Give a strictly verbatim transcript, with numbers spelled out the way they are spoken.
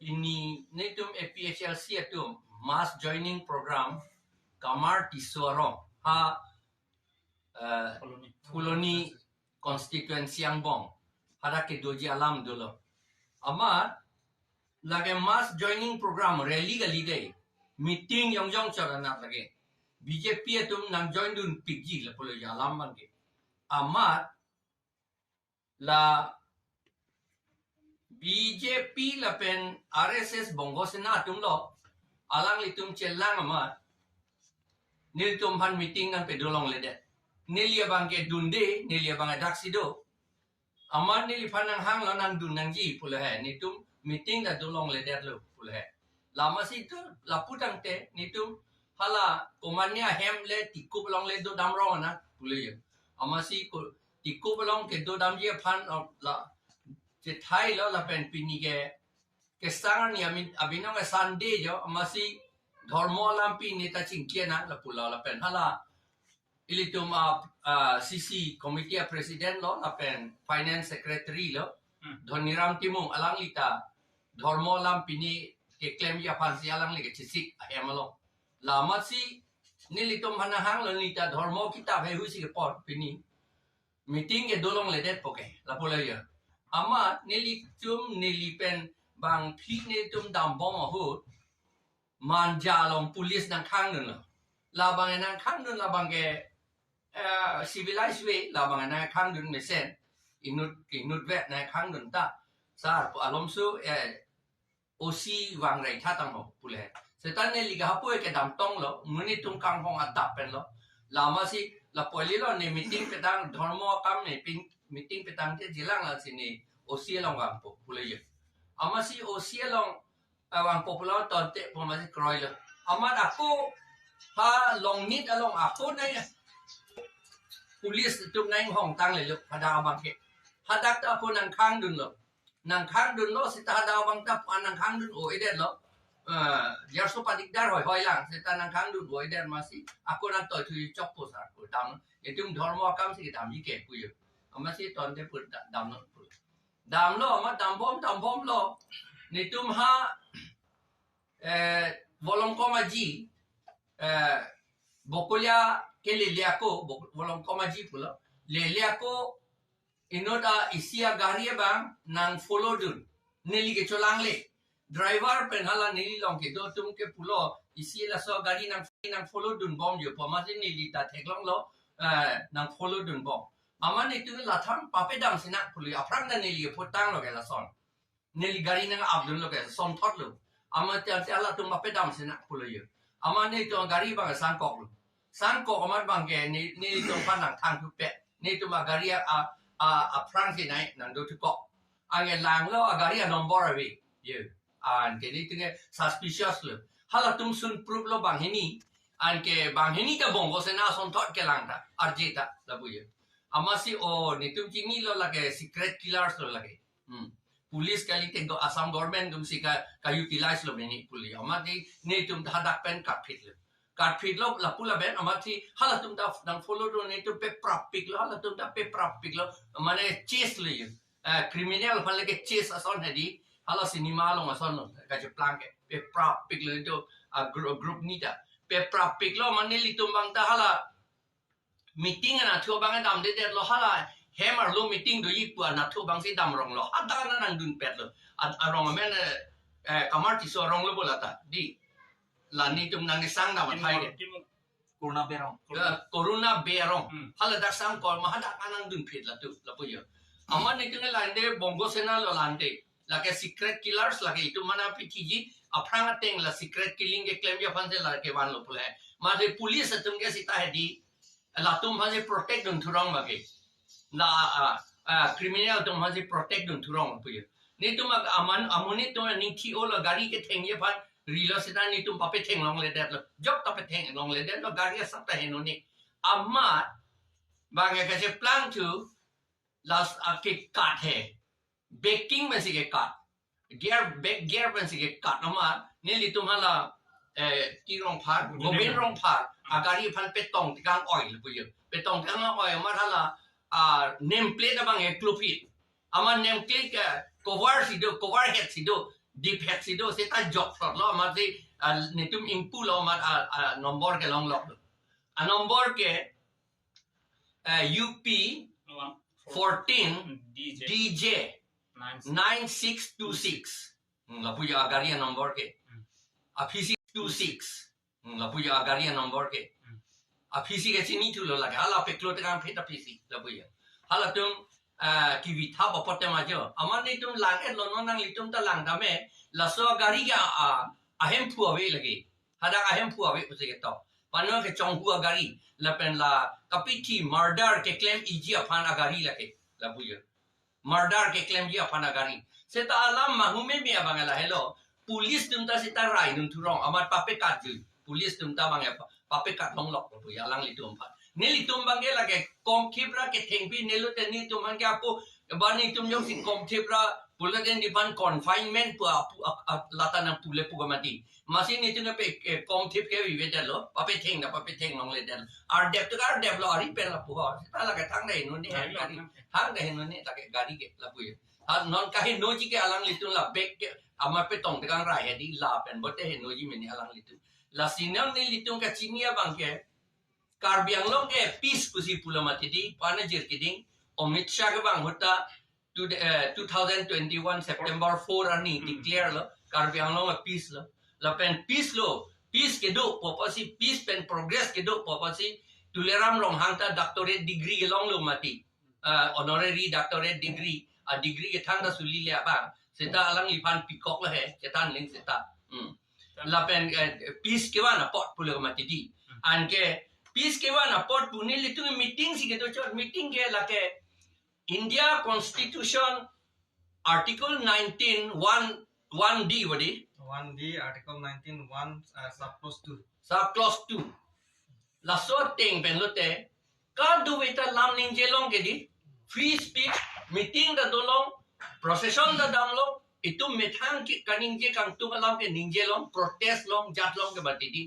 Pini netum A P H L C atum mass joining program Kamar Tisso arong ha, eh, Phuloni. Phuloni constituency angbong hadak kedoji alam dolo. Amat lake mass joining program rally kali dei, meeting yongjong chot anat lake. B J P atum nangjoin dunpikji lapulo alam abangke. Amat la B J P lapen R S S Bongo Sena atumlo, alanglitum chelang amat nelitum aphan meeting nangpedolongledet. Neli abangke dunde, neli abang daksi do. Amat neliphan nanghanglo nangdun nangji pulo he, netum meeting ta dolongledetlo pulo he. Lamasi tu lapu tangte netum hala komatne ahem le Tikup along le dodam rong ana pulo yo. Amatsi ko Tikup along kedodamji aphan, oh, la chethailo lapen pini ke kesang arni amin abinong ke Sunday jo, amatsi dhormo alam pini ta chingki nang lapulo lapen hala ilitum a, a C C committee a president lo lapen finance secretary lo, Hmm. Dhoniram Timung, alangli ta dhormo alam pini keklemji aphansi alangli kechesik ahem along. Lamatsi nelitum aphan nanghanglo, neli ta dhormo kitap heihui si kepon pini meeting kedolongle detpo ke lapulo yo. Amat nelitum neli pen bangphli netum dambom ahut Manja along police nangkhangdunlo. Labang nangkhangdun labang ke, eh, civilized way, labang nangkhangdun mesen. Inut, inutvet nangkhangdun ta. Sar pu alomso, eh, O C vang rai tha tangho pule. Seta neli ke hapu ke damtonglo, muni tum kanghong adap penlo. Lamasi lapu alilo ne meeting petang, dhormo akam ne pin, meeting petang te jilang lasi ne O C along vangpo pule yo. Amatsi O C along, eh, vangpo pulo tonte pu amatsi kroilo. Amat ako ha Longnit along ako nai police atum nangkehong tanglelo hadak abang ke. Hadak ta ako nangkhangdunlo. Nangkhangdunlo seta hadak abang ta pu nangkhangdun-o-edetlo. Eh, jarso padikdar hoihoi lang seta nangkhangdun-o-edet amatsi ako nangtoi thuji chokpo sar pu dam. Netum dhormo akam si kedamji ke pu yo. Amatsi tonte pu da-, damlo pu. Damlo, amat dambom, dambomlo. Netum ha, eh, Volongkom Aji, eh, Bokolia ke lele ako, Bo-, Volongkom Aji pulo. Lele ako, inut a isi agari abang nangfollowdun. Neli kecholangle. Driver pen hala neli along kedo atum ke pulo, isi laso gari nang, nangfollowdunbom jo pu amatsi neli ta theklonglo, eh, nangfollowdunbom. Amat netum lathang papedam sinang pulo, aphrang ta neli putanglo ke lason. Neli gari nang-apdunlo ke, sonthotlo. Amat tiang tiang latum papedam sinang pulo yo. Amat netum gari abang sangkoklo. Sangkok amat abang ke ne, netum aphan nangthangthu pet. Netum agari a, a, aphrang si nai nangdothukok. Anke langlo agari a number ave. Yo. Anke netum ke suspicious lo. Halatum sun proof lo banghini. Anke banghini ta Bongo Sena asonthot kelang ta. Arje ta lapu yo. Amatsi o netum chinilo lake secret killers lo lake. Hmm. Police kalite go Assam government atumsi ka, ka-utilize lo meni police. Amat netum hadak pen katphitlo. Katphitlo lapu lapen amatsi halatum ta nangfollowdun netum peprap piklo, halatum ta peprap piklo. Mane chase lo yo. Eh, criminal aphan le ke chase ason hedi. Hala cinema along asonlo. Kacheplang ke. Peprap piklo netum a group, group ni ta. Peprap piklo mane nelitum abang ta hala meeting anatthu abang damdedetlo hala hem arlo meeting doji pu anatthu abangsi damronglo. Hadak nangdunpetlo. Ad-, arong amen, eh, eh, Kamar Tisso arong lo bo lata. Di. La netum nangkesang dam athai ke. Corona Bey arong. Eh, Corona Bey arong. Hmm. Hala dak sangkok ma hadak nangdunphet latum lapu yo. Amat netum lande Bongo Sena lo lande. Lake secret killers lake itum mana pithiji aphrang ateng la secret killing keklemji aphansi lake vanlo pule. Mate police atum ke seta hedi latum aphansi protect dunthurong bagi. La, ah, ah, criminal atum aphansi protect dunthurong pu yo. Netum ag-, aman, amonit atum aning thi-olo gari kethengji aphan rilo seta netum papethenglongledetlo. Jok ta pethenglongledetlo gari asap ta henone. Amat abang ke kacheplang thu las ake kat he. Baking pensi kekat. Gear, back gear pensi kekat. Amat nelitum hala, eh, Ti Rongphar, Govind Rongphar agari aphan petong tekang oil pu yo. Petong tekang oil amat hala, ah, name plate abang eklopit. Amat name plate ke cover si do, cover head si do. Diphet si do, seta jok plot lo, amat si, ah, netum ingpu lo, amat, ah, ah, number ke longlok do. A number ke, eh, U P fourteen D J nine six two six. Hmm, lapu ya agari a number ke. Hmm. Aphisi two six. Hmm, lapu ya agari a number ke. Hmm. Aphisi ke chinithu lo lake. Hala peklo tekang pheta phisi lapu ya. Halatum, ah, kivithap apot tema jo. Amat netum lang-et lo, non nanglitum ta lang dame. Laso agari ke, ah, ahemphu ave lake. Hadak ahemphu ave pusi ketok. Pano kechonghu agari. Lapen la kapithi murder keklem iji aphan agari lake. Lapu ya. Murder keklemji aphan agari. Seta alam mahume me abang lahelo. Police atum ta seta rai nung thurong, amat papekat jui. Police atum ta abang pa-, papekat longlok pu ya alanglitum aphan. Nelitum abang ke lake komthip ra kethengpi, ne lote netum abang ke apo, ba netum jongsi komthip ra, pulote nephan confinement pu apu, a, a, lata nangpu le pu ke mati. Masi netum ke pe, eh, komthip ke vive detlo, papetheng na papetheng longle detlo. Ardep tu ardep lo, ari pen lapu ho. Seta lake thangta heno ne Ari lo, gari. Thangta heno ne lake gari ke lapu ya. Ha, non kahenoji ke alanglitum la bek ke, amat petong tekang rai hedi lapen bote henoji mene alanglitum. Lasi non nelitum kachini abang ke, Karbi Anglong ke peace pusi pulo mati di, pana jir keding, Amit Shah ke bang ahut ta, to the, eh, two thousand twenty-one September four arni declare lo, Karbi Anglong a peace lo. Lapen peace lo, peace kedo pu apotsi, peace pen progress kedo pu apotsi, Tuliram Ronghang ta doctorate degree kelong lo mati. Ah, honorary doctorate degree, a degree kethang ta suli le abang. Seta alangliphan pikok lo he, chethan ling seta. Hmm. Lapen, eh, peace kevan apot pulo mati di. Anke peace kevan apot pu nelitum meeting si kedo chot, meeting ke lake India Constitution Article nineteen one, one D wadi. One D, Article nineteen one, uh, sub clause two. Sub clause two. Laso ateng pen lote, kadokave ta lam ningje long ke di, free speech, meeting ta dolong, procession ta damlong, itum methang ke kaningje kangtung alam ke ningje long, protest long, jat long ke mati di.